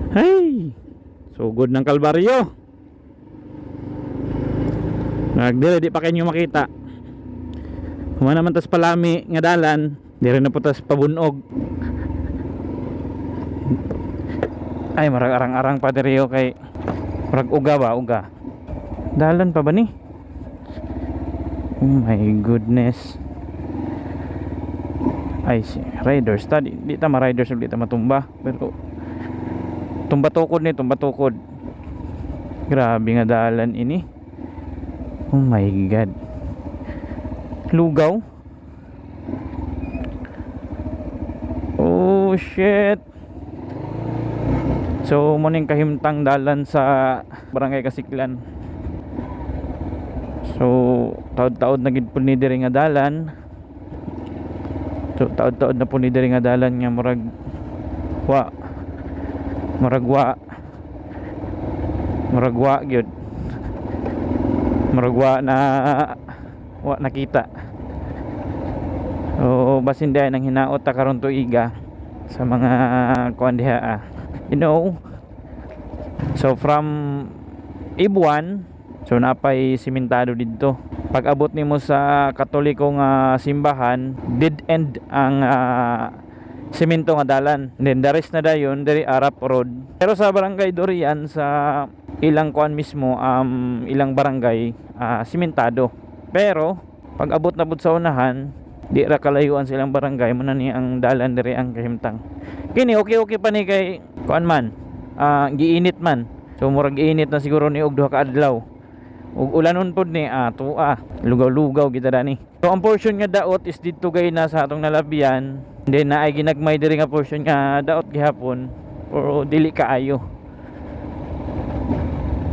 Hey! Sugod ng Kalbaryo. Nagdiri di pa kayo makita. Human naman tas palami nga dalan, diri na po tas pabunog. Ay, marag arang-arang pa diri oh, kay murag uga ba, uga. Dalan pa ba ni? Oh my goodness. Ay, si riders ta di ta ma-riders, di ta matumba. Pero tumba tukod ni, tumba tukod. Grabe nga dalan ini. Oh my God. Lugaw. Oh shit. So muning kahimtang dalan sa Barangay Kasiklan. So taod-taod na gid po ni diri nga dalan. So taod-taod na po ni diri nga dalan nga murag wa. Murag wa. Murag wa gyud. Murag wa na wa nakita. So basin diay nang hinaot ta karon tuiga sa mga kuan diha ah. So from Ibuan, so napay simentado didto. Pag abot nimo sa Katoliko nga simbahan, dead end ang simento nga dalan. Then the rest na dayon diri Arap Road. Pero sa Barangay Dorian, sa ilang kuan mismo, ilang barangay, simentado. Pero pag abot na pud sa unahan, di ra kalayuan sa ilang barangay mo na ni ang dalan diri ang kahimtang. Kini okay okay pa ni kay kuan man, giinit man. So murag giinit na siguro ni og duha ka adlaw. Ug ulanon pod ni tuwa, lugaw-lugaw kita dani. So ang portion nga daot is didto gay na sa atong nalabian. Then naay ginagmay diri nga portion nga daot gihapon pero dili kaayo.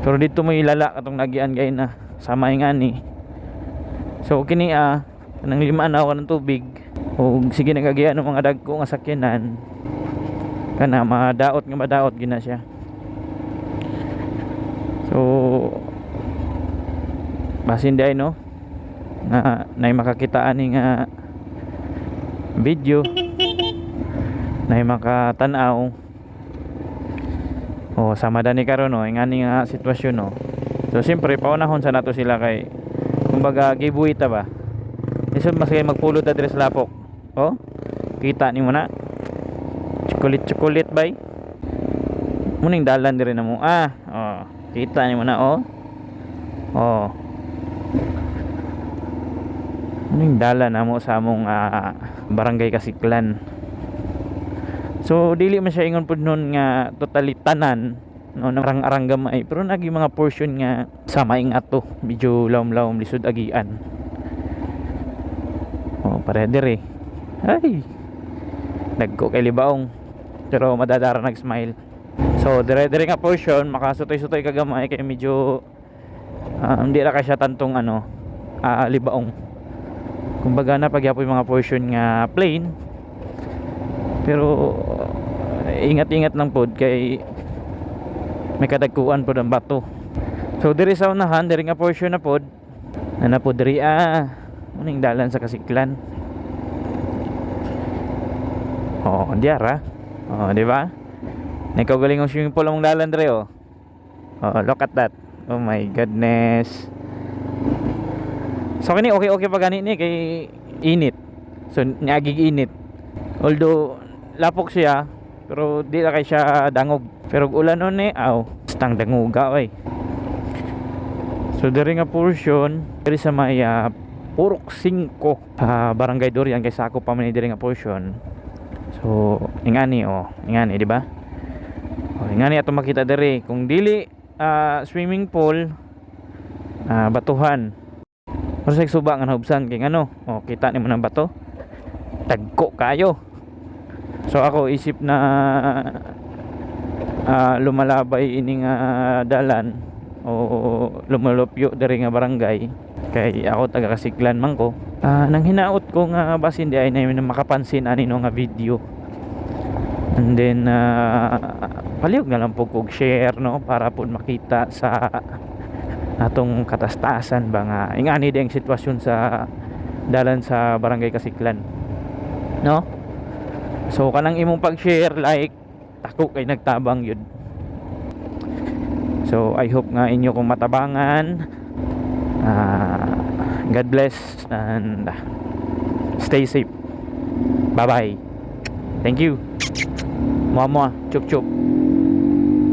Pero dito mo ilala katong nagian gay na sama nga ni. So kini kanang lima na ng tubig ug sige nagagian ng mga dagko nga sakyanan, kana madaot nga madaot gina siya. So basin di no nga nay makakita ani nga video, nay makatan-aw. Oh, sama dani karon no, ingani nga sitwasyon no. So siyempre paunahon sa nato sila kay kumbaga giveaway ta ba. Lisod mas kay magpulot ta diri sa lapok. Oh, kita nimo na. Chocolate chocolate bay. Muning dalan diri na mo. Ah, oh, kita nimo na oh. Oh. Muning dalan na mo sa among Barangay Kasiklan. So dili man siya ingon pud nun nga totally tanan no arang-arang gamay, pero nagi mga portion nga sa maing ato medyo lawom-lawom, lisod agian. Oh, pare diri. Ay. Dagko kay libaong. Pero madadara nag-smile. So dire-dire nga portion makasutoy-sutoy ka gamay kay medyo hindi ra kay siya tantong ano libaong. Kumbaga na pagyapoy mga portion nga plain. Pero ingat-ingat lang pod kay may kadagkuan pod ang bato. So diri sa unahan, diri nga portion na pod na po diri muning dalan sa Kasiklan. Oh, diara. Oh, di ba? Nikaw galing ang swimming pool among dalan diri oh. Oh, look at that. Oh my goodness. So kini okay okay pa gani ni kay init. So niagig init. Although lapok siya, pero di na kay siya dangog. Pero ug ulan nun eh, aw, stang danguga oy. So diri nga portion, diri sa may Purok 5, Barangay Dorian, kay sakop pa man ni diri nga portion. So ingani oh, ingani di ba? Oh, ingani ato makita diri kung dili swimming pool, batuhan. Pero sa suba nga nahubsan kay ngano, oh, kita nimo ng bato. Dagko kayo. So ako isip na lumalabay ini nga dalan o lumalupyo diri nga barangay kay ako taga Kasiklan man ko. Nang hinaot ko nga basin di ay na makapansin ani no nga video. And then palihog na lang po kog share no para po makita sa atong katastasan ba nga ingani di ang sitwasyon sa dalan sa Barangay Kasiklan no. So kanang imong pag-share, like, tako kay nagtabang yun. So I hope nga inyo kong matabangan. God bless and stay safe. Bye bye. Thank you. Mua mua, chup chup.